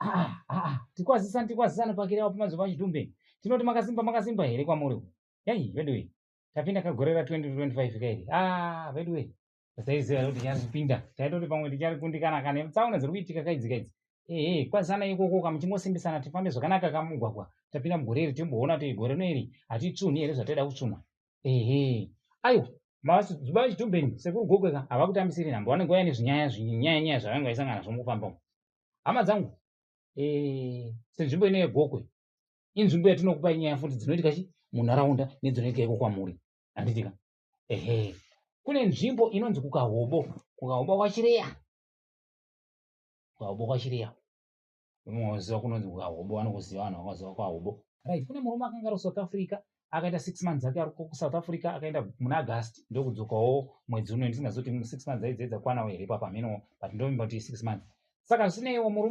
Ah, ah, tikwazisana, tikwazisana pakirawo pamazuva achitumbe. Tinoti makasimba, makasimba here kwamuri? Yai, veduwe. Tapinda kagore ra 2025 kairi. Ah, veduwe. Tasaiziva kuti ticharipinda. Taitoti pamwe ticharikundikana kana tsaona dziri kuitika kaidzi kaidzi. Ehe, kwazisana ikoko kamuchingosimbisana tifambe zvakanaka kamugwagwa. Tapinda mugore iri timboona kuti gore rino iri hatitsvunhi here zvataida kutsvunha. Ehe. Aiwa, mazuva achitumbe sekuru Gokwe ka havakutambisiri nhamba vanenge vauya nezvinyaya zvinyaya nyaya zvavanenge vaisangana nazvo mukufamba umu. Hama dzangu, senzvimbo ino yeGokwe inzvimbo yatinokupai nyaya futi dzinoitika chi munharaunda nedzinoitika iko kwamuri, handiti ka? Ehe, kune nzvimbo inonzi kuKahobo, kuKahobo kwaChireya, kuKahobo kwaChireya. Unoziva kunonzi kuKahobo, vanokuziva vanhu vakaziva kuKahobo. Right, kune murume akanga ari kuSouth Africa, akaita 6 months ake ari kuSouth Africa, akaenda muna August ndokudzokawo mwedzi uno. Ndisingazoti 6 months aidzi dzakwanawo here ipapa, hameno, but ndovimba kuti 6 months. Saka zvisineiwo murume